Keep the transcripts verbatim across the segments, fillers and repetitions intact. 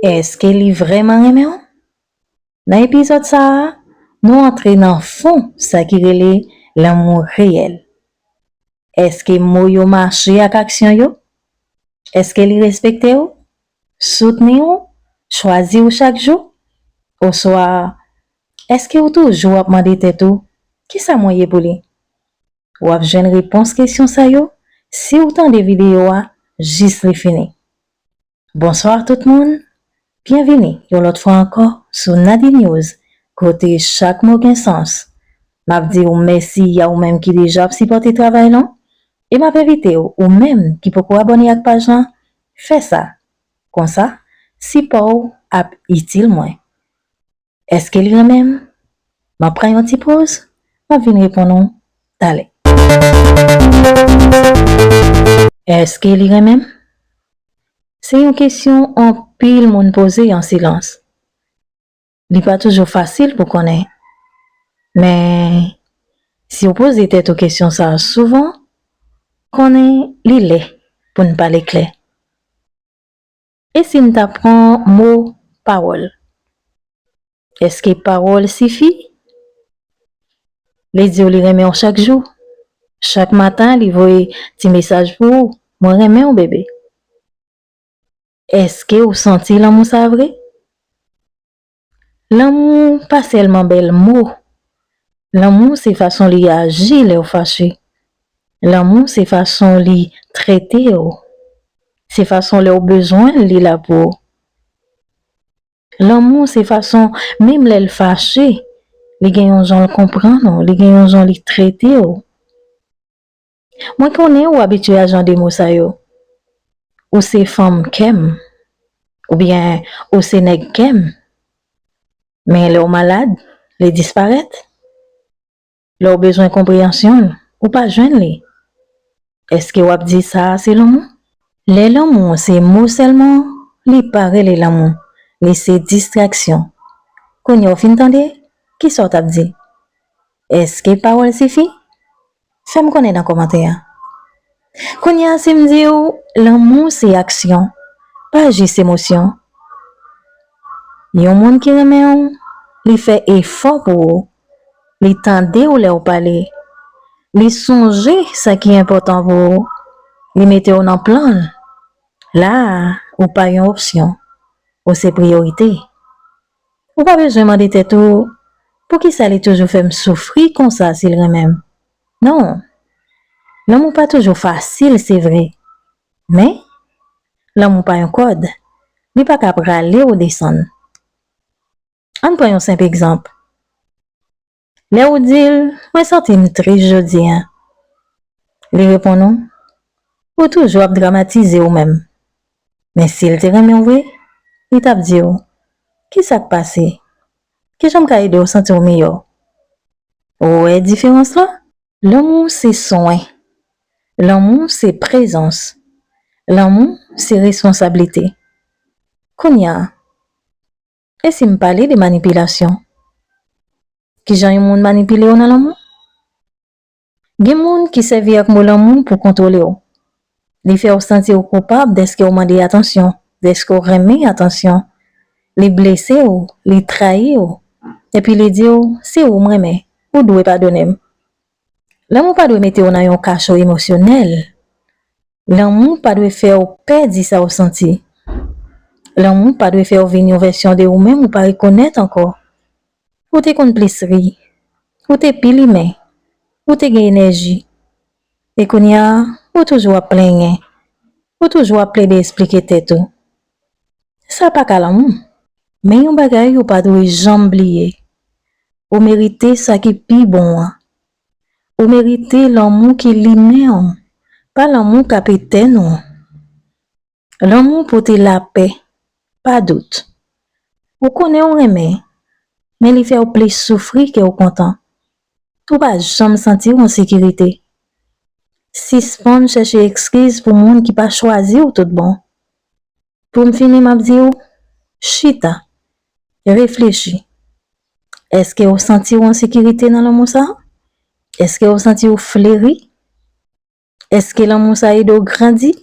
Èske li vrèman renmen w? Nan epizòd sa a, nou antre nan fon sa ki rele lanmou reyèl. Èske mo yo mache ak aksyon yo? Èske li respekte w, soutni w, chwazi w chak jou? Oswa, èske w toujou ap mande tèt ou, "Kisa mwen ye pou li?" W ap jwenn repons kesyon sa yo si w tande videyo a jis li fini. Bonswa tout moun, byenvini yon lòt fwa ankò sou Nadi News, kote chak mo gen sans. M ap di w mèsi a ou menm ki deja ap sipòte travay lan, e m ap envite w, ou menm ki poko abòne ak paj lan, fè sa. Konsa, sipò w ap itil mwen. Èske li renmen m? M ap pran yon ti poz, m ap vin reponn ou talè. Èske li renmen m? Se yon kesyon anpil moun poze an silans. Li pa toujou fasil pou konnen. Men, si w poze tèt ou kesyon sa a souvan, konnen li lè pou n pale klè. E si n ta pran mo pawòl? Èske pawòl sifi? Li di w li renmen w chak jou. Chak maten, li voye ti mesaj pou ou, "Mwen renmen w, bebe." Èske w santi lanmou sa vre? Lanmou pa sèlman bèl mo. Lanmou se fason li aji lè w fache. Lanmou se fason li trete w. Se fason lè w bezwen l, li la pou ou. Lanmou se fason, menm lè l fache, li gen yon jan l konprann ou, li gen yon jan li trete w. Mwen konnen ou abitye a jan de mo sa yo. Ou se fanm kè m, oubyen ou se nèg kè m. Men lè w malad, li disparèt. Lè w bezwen konpreyansyon l, ou pa jwenn li. Èske w ap di sa a se lanmou? Lè lanmou se mo sèlman, li pa rele lanmou, li se distraksyon. Kounye a w fin tande, kisa w t ap di? Èske pawòl sifi? Fè m konnen nan kòmantè a. Kounye a, si m di w, lanmou se aksyon, pa jis emosyon. Yon moun ki renmen w, li fè efò pou ou, li tande w lè w pale, li sonje sa ki enpòtan pou ou, li mete w nan plan l. La a, ou pa yon opsyon, ou se priyorite. Ou pa bezwen mande tèt ou, "Poukisa li toujou fè m soufri konsa si l renmen m?" Non. Lanmou pa toujou fasil, se vre. Men, lanmou pa yon kòd. Li pa ka prale w desann. Ann pran yon senp egzanp. Lè ou di l, "Mwen santi m tris jodi a," li reponn ou, "Ou toujou ap dramatize ou menm." Men si l te renmen w vre, li t ap di w, "Kisa k pase? Kijan m ka ede w santi w miyò?" Ou wè diferans lan? Lanmou se swen. Lanmou se prezans. Lanmou se responsablite. Kounye a, e si m pale de manipilasyon? Kijan yon moun manipile w nan lanmou? Gen moun ki sèvi ak mo lanmou pou kontwole w. Li fè w santi w koupab dèske w mande atansyon, dèske w renmen atansyon. Li blese w, li trayi w, epi li di w, "Se ou m renmen, ou dwe padone m." Lanmou pa dwe mete w nan yon kacho emosyonèl. Lanmou pa dwe fè w pèdi sa w santi. Lanmou pa dwe fè w vin yon vèsyon de ou menm ou pa rekonèt ankò. Ou te konn plis ri. Ou te pi limen. Ou te gen enèji. E kounye a, ou toujou ap plenyen. Ou toujou ap plede esplike tèt ou. Sa pa ka lanmou. Men yon bagay ou pa dwe janm bliye. Ou merite sa ki pi bon an. Ou merite lanmou ki limen w, pa lanmou k ap etèn ou. Lanmou pote lapè, pa dout. Ou konnen w renmen, men li fè w plis soufri ke w kontan. Ou pa janm santi w an sekirite. Sispann chèche ekskiz pou moun ki pa chwazi w tout bon. Pou m fini, m ap di w, chita, reflechi. Èske w santi w an sekirite nan lanmou sa? Èske w santi w fleri? Èske lanmou sa ede w grandi?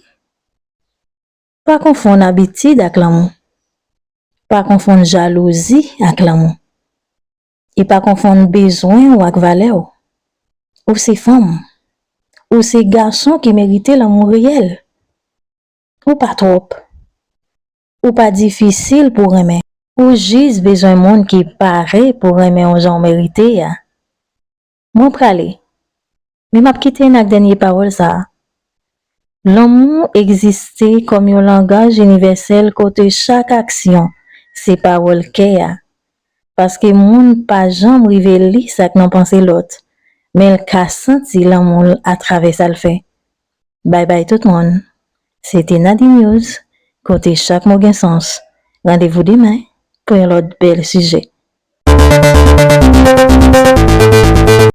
Pa konfonn abitid ak lanmou. Pa konfonn jalouzi ak lanmou. E pa konfonn bezwen w ak valè w. Ou se fanm. Ou se gason ki merite lanmou reyèl. Ou pa twòp. Ou pa difisil pou renmen. Ou jis bezwen moun ki pare pou renmen w jan w merite a. Mwen prale. Men m ap kite n ak dènye pawòl sa a. Lanmou egziste kòm yon langaj inivèsèl kote chak aksyon se pawòl kè a. Paske moun pa janm rive li sa k nan panse lòt, men l ka santi lanmou l atravè sa l fè. Bay bay tout moun. Se te Nadi News, kote chak mo gen sans. Randevou demen pou yon lòt bèl sijè.